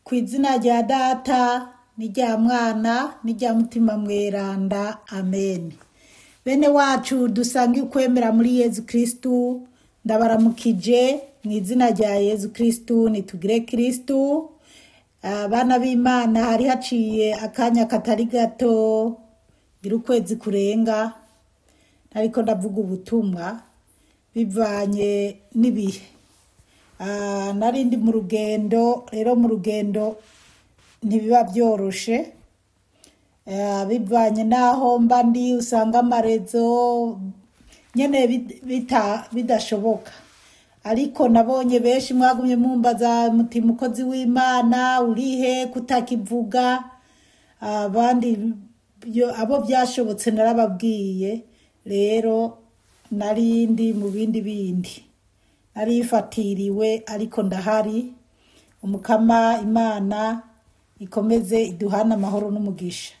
Ku izina rya Data n'irya Mwana n'irya Mutima Mweranda, amen. Bene wacu dusange ukwemera muri Yezu Kristu, ndabaramukije mu izina rya Yezu Kristu, nitugire Kristu. Abana b'Imana, hari haciye akanya katari gato, ngira ukwezi kurenga, ariko ndavuga ubutumwa bivanye n'ibihe. Nari ndi mu rugendo, rero mu rugendo ntibiba byoroshe, bivanye n'aho mba ndi, usanga amarezo nyene bidashoboka. Ariko nabonye benshi mwagumye mumbaza muti mukozi w'Imana urihe kutakivuga, abandi abo byashobotse narababwiye. Rero nari ndi mu bindi bindi, narifatiriwe, ariko ndahari. Umukama Imana ikomeze iduhane amahoro n'umugisha.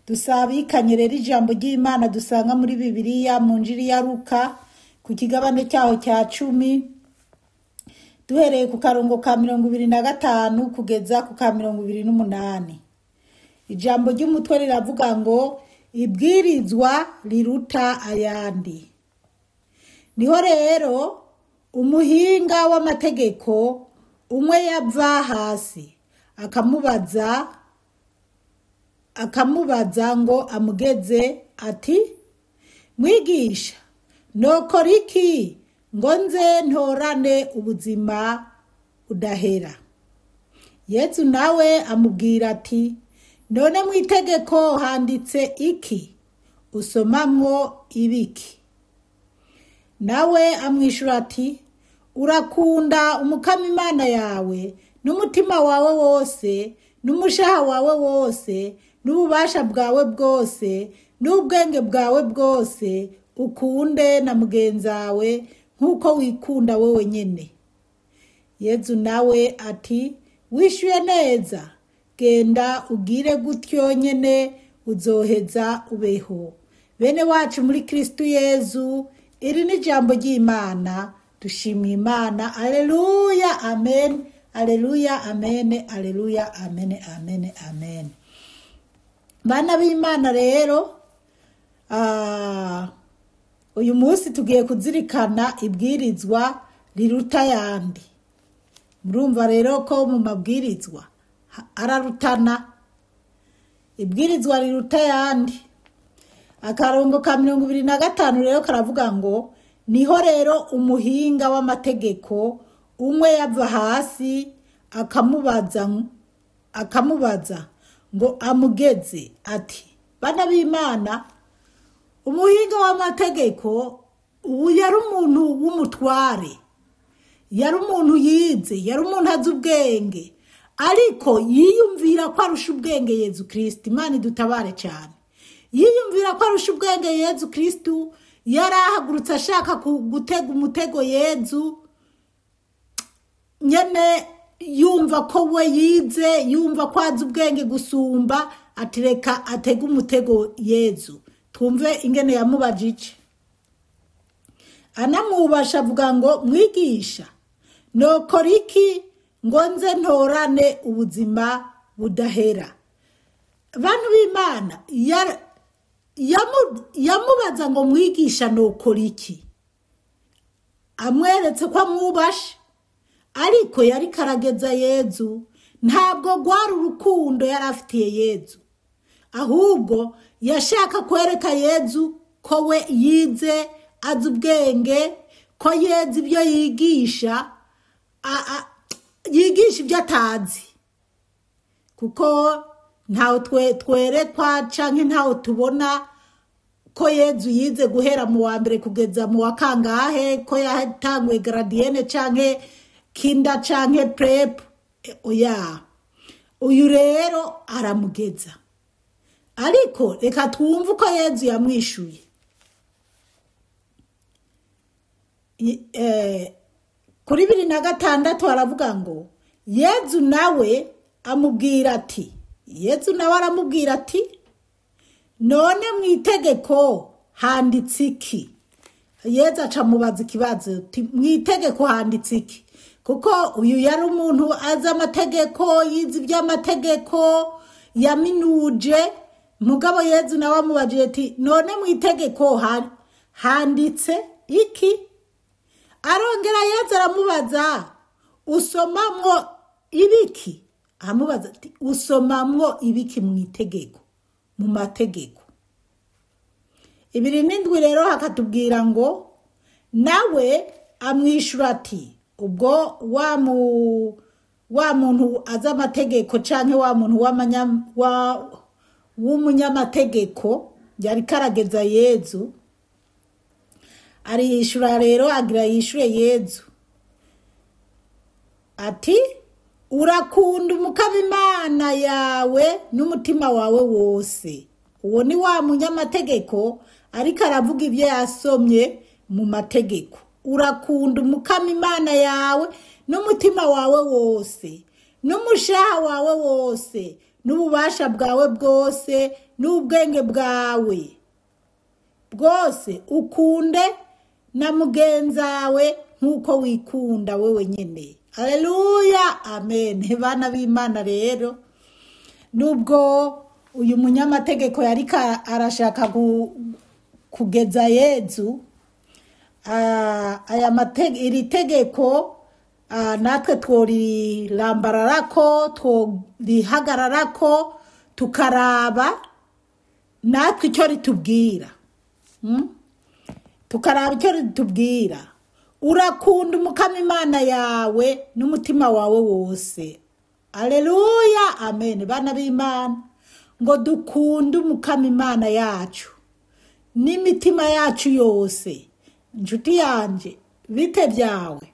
Dusabikanye rero ijambo ry'Imana dusanga muri Bibiliya mu Njiri ya Luka ku kigabane cyaho cya 10, duhereye ku karongo ka 25 kugeza ku ka 28. Ijambo ry'umutwe riravuga ngo ibwirizwa riruta ayandi. Niho rero umuhinga w'amategeko umwe yava hasi akamubaza ngo amugeze ati: mwigisha, nokora iki ngo nze ntorane ubuzima budahera? Yezu nawe amubwira ati: none mu itegeko handitse iki? Usomamwo ibiki? Nawe amwishura ati: urakunda Umukama Imana yawe n'umutima wawe wose n'umushaha wawe wose n'ububasha bwawe bwose n'ubwenge bwawe bwose, ukunde na mugenzawe nk'uko wikunda wowe nyene. Yezu nawe ati: wishyuye neza, genda ugire gutyo nyene, uzoheza ubeho. Bene wacu muri Kristu Yezu, iri ni ijambo ry'Imana. Dushimiye Imana. Aleluya, amen, aleluya, amen, aleluya, amen, amen, amen. Bana b'Imana rero, uyu munsi tugiye kuzirikana ibwirizwa riruta yandi. Murumva rero ko mu mabwirizwa ararutana, ibwirizwa riruta yandi. Akarongo ka 25 rero karavuga ngo niho rero umuhinga w'amategeko umwe yava hasi akamubaza ngo amugeze ati: bana b'Imana, umuhinga w'amategeko ubu yari umuntu w'umutware, yari umuntu yize, yari umuntu azi ubwenge, ariko yiyumvira ko arusha ubwenge Yezu Kristu. Imana idutabare cyane. Yiyumvira ko arusha ubwenge Yezu Kristu, yarahagurutse ashaka gutega umutego Yezu nyene, yumva ko we yize, yumva ko azi ubwenge gusumba, ati reka atege umutego Yezu. Twumve ingene yamubajije. Anamubasha avuga ngo: mwigisha, nokora iki ngo nze ntorane ubuzima budahera? Bantu b'Imana, yamubaza ngo mwigisha nokora iki? Amweretse ko amwubashe, ariko yari karageza Yezu. Ntabwo rwari urukundo yari afitiye Yezu, ahubwo yashaka kwereka Yezu ko we yize, azi ubwenge, ko Yezu ibyo yigisha, yigisha ibyo atazi, kuko ntawe twerekwa canke ntawe tubona ko Yezu yize guhera mu wa mbere kugeza mu wa kangahe, ko yatanguye gardienne canke kinda canke prep. Oya, uyu rero aramugeza. Ariko reka twumve uko Yezu yamwishuye. Kuri 26 aravuga ngo Yezu nawe amubwira ati, Yezu nawe aramubwira ati: none mu itegeko handitse iki? Yezu aca mubaza ikibazo ati: mu itegeko handitse iki? Kuko uyu yari umuntu azi amategeko, yize iby'amategeko, yaminuje. Mugabo Yezu nawe amubajije ati none mu itegeko handitse iki? Arongera Yezu aramubaza usomamwo ibiki? Amubaza ati usomamwo ibiki mu itegeko, mu mategeko? 27 rero hakatubwira ngo nawe amwishura ati ubwo wa muntu azi amategeko canke wa muntu w'umunyamategeko yari karageza Yezu, arishura rero agira yishure Yezu ati urakunda Umukama Imana yawe n'umutima wawe wose. Uwo ni wa munyamategeko ariko aravuga ibyo yasomye mu mategeko. Urakunda Umukama Imana yawe n'umutima wawe wose, n'umushaha wawe wose, n'ububasha bwawe bwose, n'ubwenge bwawe bwose, ukunde na mugenzawe nk'uko wikunda wewe nyene. Haleluya, amen. Bana b'Imana rero, nubwo uyu munyamategeko yariko arashaka kugeza Yezu, iri tegeko natwe tworirambararako, tworihagararako, tukaraba natwe icyo ritubwira. Tukaraba icyo ritubwira. Urakunda Umukama Imana yawe n'umutima wawe wose. Haleluya, amen. Bana b'Imana, ngo dukunde Umukama Imana yacu n'imitima yacu yose. Inshuti yanje, bite byawe?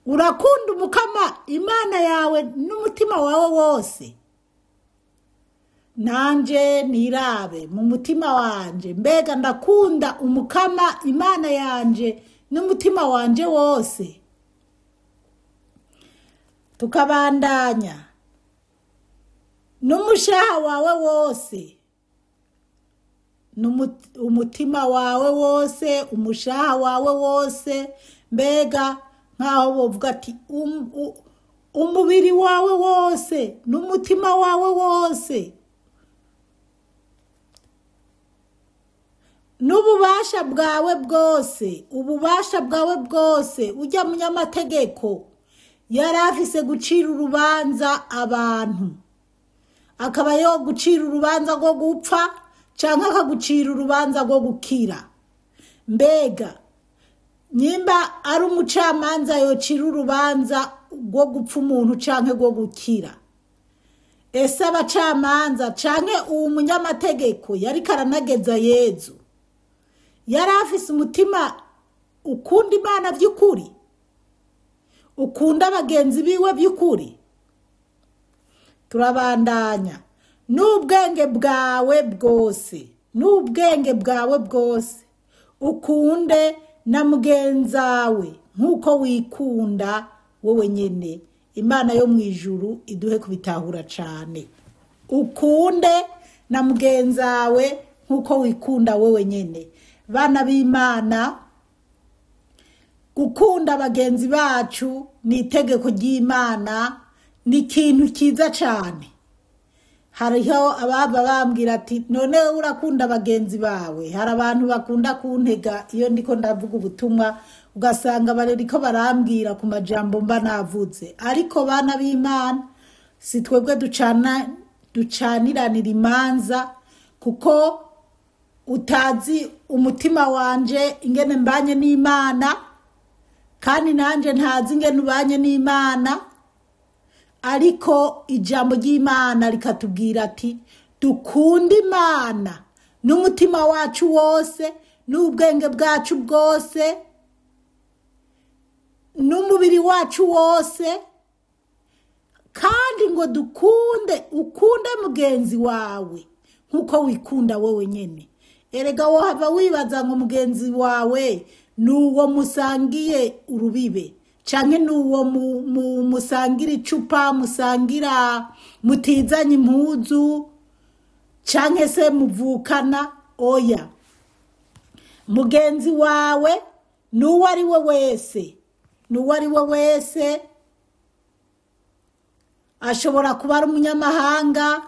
Urakunda Umukama Imana yawe n'umutima wawe wose? Nanje nirabe mu mutima wanje, mbega ndakunda Umukama Imana yanje n'umutima wanje wose? Tukabandanya n'umushaha wawe wose, umutima wawe wose, umushaha wawe wose. Mbega nkaho bovuga ati umubiri wawe wose n'umutima wawe wose, n'ububasha bwawe bwose, ububasha bwawe bwose. Ujya munyamategeko yari afise gucira urubanza abantu, akaba yo gucira urubanza rwo gupfa canke akagucira urubanza rwo gukira. Mbega nyimba ari umucamanza yocira urubanza rwo gupfa umuntu canke rwo gukira, ese abacamanza canke uwo munyamategeko yariko aranageza Yezu yari afise umutima ukunda Imana by'ukuri, ukunda bagenzi biwe by'ukuri? Turabandanya n'ubwenge bwawe bwose, n'ubwenge bwawe bwose, ukunde na mugenzawe nk'uko wikunda wowe nyene. Imana yo mu ijuru iduhe kubitahura cane. Ukunde na mugenzawe nk'uko wikunda wowe nyene. Bana b'Imana, gukunda bagenzi bacu ni itegeko ry'Imana, ni ikintu cyiza cane. Hariho ababa bambwira ati none urakunda bagenzi bawe. Hari abantu bakunda kuntega iyo ndiko ndavuga ubutumwa, ugasanga bariko barambwira ku majambo mba navuze. Ariko bana b'Imana, si twebwe ducaniranira imanza, kuko utazi umutima wanje ingene mbanye n'Imana, kandi nanje ntazi ingene ubanye n'Imana. Ariko ijambo ry'Imana rikatubwira ati dukunde Imana n'umutima wacu wose, n'ubwenge bwacu bwose, n'umubiri wacu wose, kandi ngo dukunde, ukunde mugenzi wawe nkuko wikunda wewe nyene. Erega wohava wibaza ngo mugenzi wawe nuwo musangiye urubibe, canke nuwo musangira icupa, musangira mutizanye impuzu, canke se muvukana. Oya, mugenzi wawe nuwo ari we wese, nuwo ari we wese Ashobora kuba ari umunyamahanga,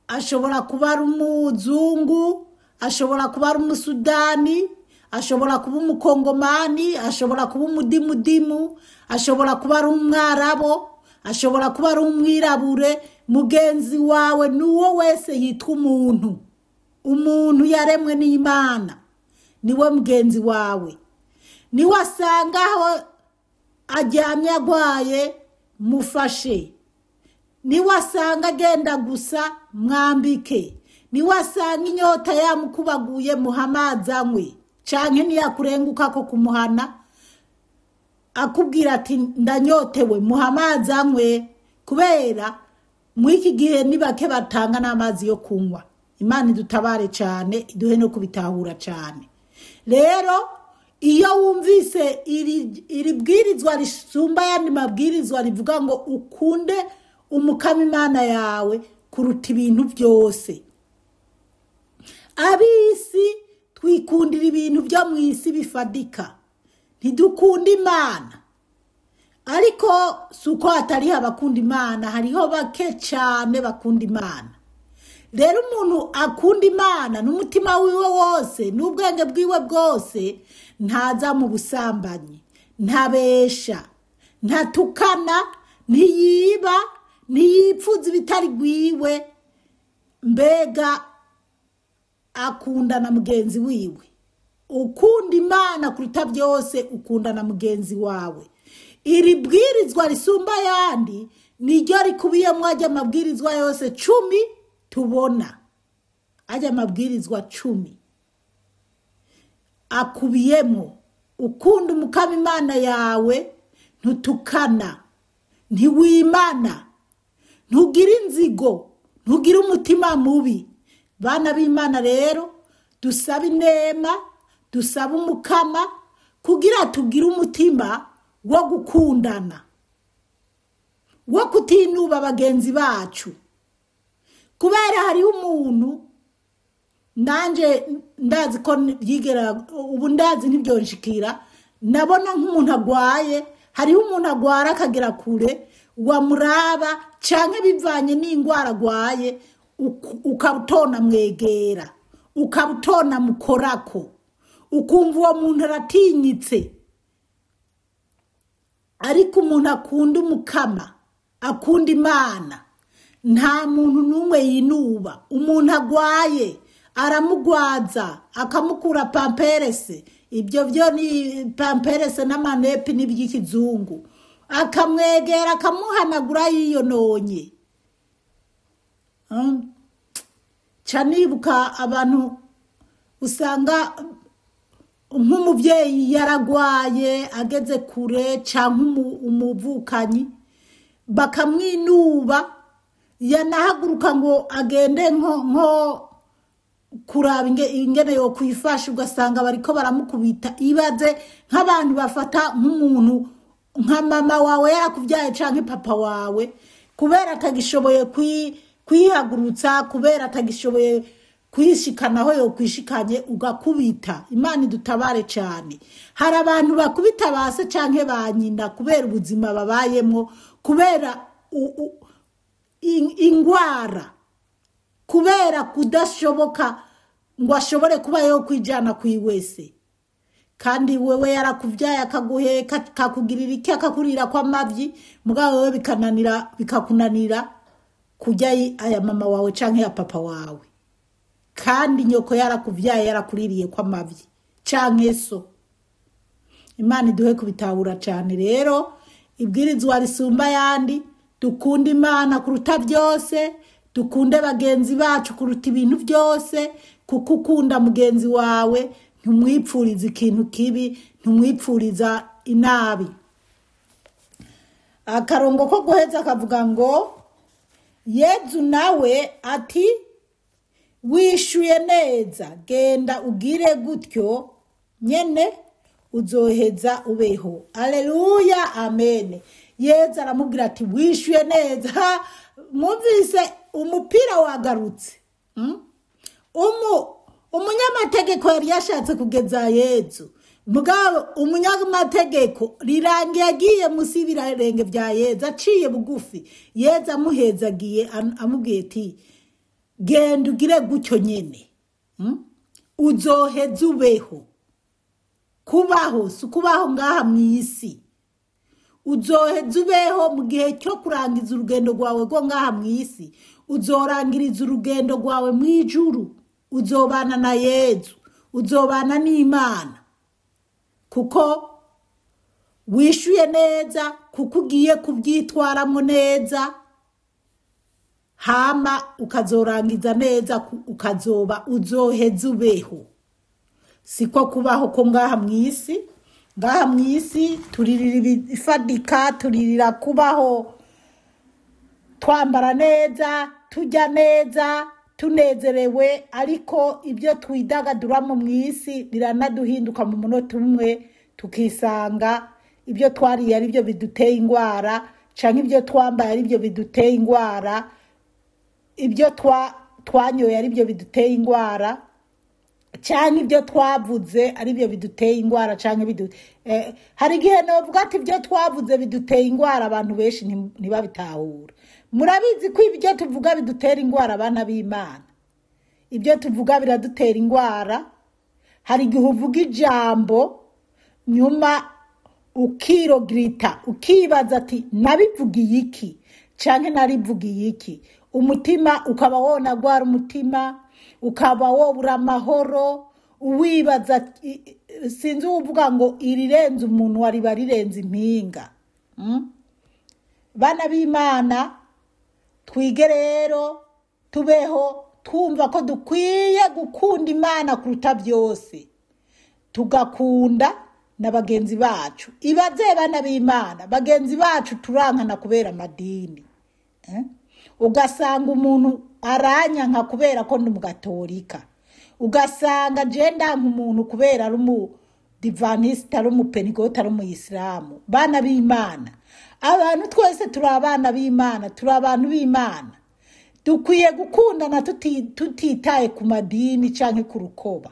ashobora kuba ari umuzungu, ashobora kuba ari umusudani, ashobora kuba umukongomani, ashobora kuba umudimudimu, ashobora kuba ari umwarabo, ashobora kuba ari umwirabure. Mugenzi wawe ni uwo wese yitwa umuntu, umuntu yaremwe n'Imana niwe mugenzi wawe. Niwe asanga aho aryamye agwaye, mufashe. Niwe asanga agenda gusa, mwambike. Niwe asanga inyota yamukubaguye, muha amazi anywe. Canke niyakurenguka ko kumuhana akubwira ati ndanyotewe, muha amazi anywe. Kubera mw'iki gihe ni bake batanga n'amazi yo kunywa. Imana idutabare cyane, iduhe no kubitahura cyane. Rero iyo wumvise iri bwirizwa risumba ayandi mabwirizwa rivuga ngo ukunde umukama Imana yawe kuruta ibintu byose. Ab'isi twikundira ibintu byo mu isi bifadika, ntidukunda Imana. Ariko si uko hatariho abakunda Imana, hariho bake cyane bakunda Imana. Rero umuntu akunda Imana n'umutima wiwe wose n'ubwenge bwiwe bwose, ntaza mu busambanyi, ntabesha, ntatukana, ntiyiba, ntiyipfuza ibitari gwiwe, mbega akunda na mugenzi wiwe. Ukunda Imana kuruta byose, ukunda na mugenzi wawe. Iri bwirizwa risumba yandi niryo rikubiyemo ajya amabwirizwa yose 10 tubona. Ajya amabwirizwa 10 akubiyemo ukunda umukama Imana yawe, ntutukana, ntiwimana, ntugira inzigo, ntugira umutima mubi. Bana b'Imana rero dusaba inema, dusaba umukama kugira tugire umutima wo gukundana, wo kutinuba bagenzi bacu. Kubera hariho umuntu, nanje ndazi ko byigera ubu, ndazi ntibyonshikira, nabona nk'umuntu agwaye. Hariho umuntu agwara akagera kure, wamuraba canke bivanye n'ingwara agwaye, ukabutona mwegera, ukabutona mukorako, ukumva uwo muntu aratinyitse. Ariko umuntu akunda umukama, akunda Imana, nta muntu n'umwe yinuba. Umuntu agwaye aramugwaza, akamukura pamperese, ibyo byo ni pamperese n'amanepi n'iby'ikizungu, akamwegera akamuhanagura yiyononye. Ca nibuka abantu usanga nk'umubyeyi yaragwaye ageze kure, canke umuvukanyi, bakamwinuba, yanahaguruka ngo agende nko kuraba ingene yo kwifasha, ugasanga bariko baramukubita. Ibaze nk'abantu bafata nk'umuntu nka mama wawe yarakuvyaye canke papa wawe, kubera atagishoboye kwihagurutsa, kubera atagishoboye kwishikanaho yo kwishikanye, ugakubita. Imana idutabare cyane. Hari abantu bakubita base canke ba nyina kubera ubuzima babayemo, kubera ingwara, kubera kudashoboka ngo ashobore kuba yo kwijana kwiwese. Kandi wewe yarakuvyaye akaguheka, akakugirira iki, akakurira kwa mavyi, mugabo wewe bikananira, bikakunanira kujya aya mama wawe canke ya papa wawe. Kandi nyoko yarakuvyaye yarakuririye kwa mavyi canke so. Imana iduhe kubitahura cyane. Rero ibwirizwa risumba yandi, dukunde Imana kuruta byose, dukunde bagenzi bacu kuruta ibintu byose, kuko ukunda mugenzi wawe ntumwipfuriza ikintu kibi, ntumwipfuriza inabi. Akarongo ko guheza akavuga ngo Yezu nawe ati wishuye neza, genda ugire gutyo nyene uzoheza ubeho. Aleluya, amen. Yezu aramubwira ati wishuye neza. Mwumvise umupira wagarutse. Umunyamategeko yari yashatse kugeza Yezu. Mugabo umunyamategeko rirangiye agiye munsi y'ibirenge bya Yezu, aciye bugufi. Yezu amuhezagiye, amubwiye ati genda ugire gutyo nyene, uzoheza ubeho. Kubaho si ukubaho ngaha mu isi, uzoheza ubeho mu gihe cyo kurangiza urugendo rwawe rwo ngaha mu isi. Uzorangiriza urugendo rwawe mu ijuru, uzobana na Yezu, uzobana n'Imana, kuko wishyuye neza, kuko ugiye kubyitwaramo neza, hama ukazorangiza neza, ukazoba uzoheza ubeho. Siko kubaho ko ngaha mu isi. Ngaha mu isi turirira ibifatika, turirira kubaho twambara neza, tujya neza, tunezerewe, ariko ibyo twidagaduramo mu isi biranaduhinduka mu munota umwe, tukisanga ibyo twariye ari byo biduteye indwara, cyangwa ibyo twambaye ari byo biduteye indwara, ibyo twanyoye ari byo biduteye indwara, cyangwa ibyo twavuze ari byo biduteye indwara, cyangwa hari igihe navuga ati ibyo twavuze biduteye indwara, abantu benshi ntibabitahura. Murabizi ko ibyo tuvuga bidutera indwara, abana b'Imana. Ibyo tuvuga biradutera indwara. Hari igihe uvuga ijambo nyuma ukirogirita, ukibaza ati nabivugiye iki cyangwa narivugiye iki, umutima ukaba wonagwara umutima, ukaba wobura amahoro, uwibaza. Sinzi uvuga ngo irirenze umuntu wariba rirenze impinga. Bana b'Imana, twige rero tubeho twumva ko dukwiye gukunda Imana kuruta byose, tugakunda na bagenzi bacu. Ibaze bana b'Imana, bagenzi bacu turankana kubera amadini, ugasanga umuntu aranyanka kubera ko ndi umugatolika, ugasanga je ndanka umuntu kubera ari umudivantiste, ari umupentekote, ari umuyisilamu. Bana b'Imana, abantu twese turi abana b'Imana, turi abantu b'Imana. Dukwiye gukundana tutitaye ku madini canke ku rukoba.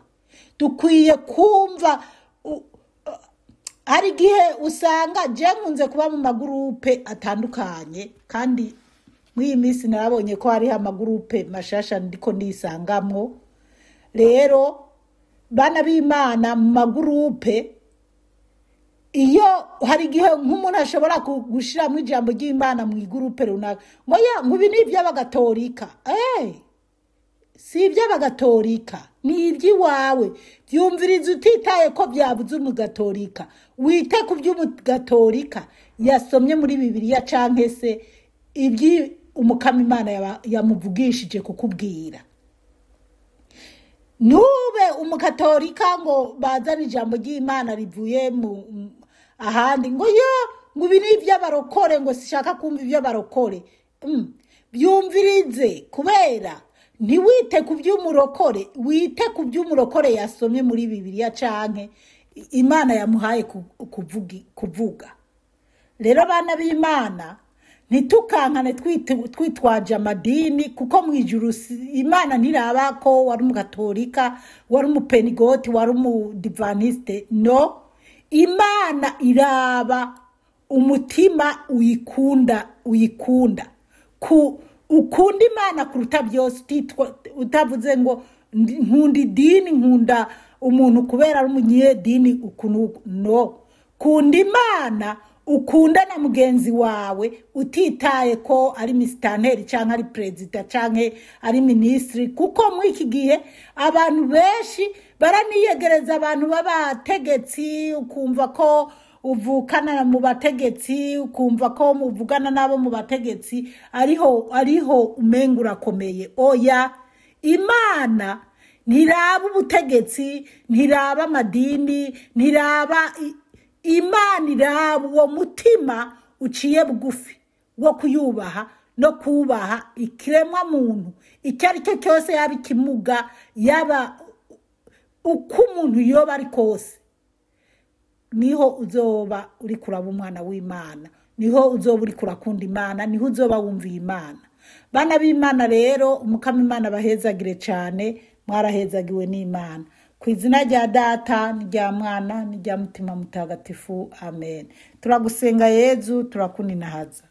Dukwiye kumva. Hari igihe usanga je nkunze kuba mu magurupe atandukanye, kandi muri iyi minsi narabonye ko hariho amagurupe mashasha ndiko ndisangamwo. Rero bana b'Imana, mu magurupe iyo hari igihe nk'umuntu ashobora gushiramo ijambo ry'Imana mu igurupe runaka, ngo ya ngo ibi ni iby'abagatolika. Si iby'abagatolika, ni iby'iwawe. Byumviriza utitaye ko byabuze umugatolika, wite ku by'umugatolika yasomye muri Bibiliya canke se ibyi umukama Imana yamuvugishije kukubwira. Ntube umukatolika ngo bazane ijambo ry'Imana rivuye mu ahandi, ngo yo ngo ibi ni iby'abarokore, ngo sishaka kumva iby'abarokore. Byumvirize, kubera ntiwite ku by'umurokore, wite ku by'umurokore yasomye muri Bibiliya canke Imana yamuhaye kuvuga. Rero bana b'Imana, ntitukankane twitwaje amadini, kuko mu ijuru Imana ntiraba ko wari umugatolika, wari umupenigoti, wari umudivaniste. No, Imana iraba umutima uyikunda, uyikunda ku ukunda Imana kuruta byose, utavuze ngo nkunda idini, nkunda umuntu kubera ari umunyedini ukuntu. No, kunda Imana, ukunda na mugenzi wawe, utitaye ko ari misitanteri cyangwa ari perezida cyangwa ari minisitiri, kuko muri iki gihe abantu benshi baraniyegereza abantu b'abategetsi, ukumva ko uvukana mu bategetsi, ukumva ko muvugana n'abo mu bategetsi, ariho umenga urakomeye. Oya, Imana ntiraba ubutegetsi, ntiraba amadini, ntiraba. Imana iraba uwo mutima uciye bugufi wo kuyubaha no kubaha ikiremwa muntu icyo ari cyo cyose, yaba ikimuga, yaba uko umuntu yoba ari kose, niho uzoba uri kuraba umwana w'Imana, niho uzoba uri kurakunda Imana, niho uzoba wumviye Imana. Bana b'Imana rero, umukama Imana bahezagire cyane, mwarahezagiwe n'Imana. Ku izina rya Data n'irya Mwana n'irya Mutima Mutagatifu, amen. Turagusenga Yezu, turakuninahaza.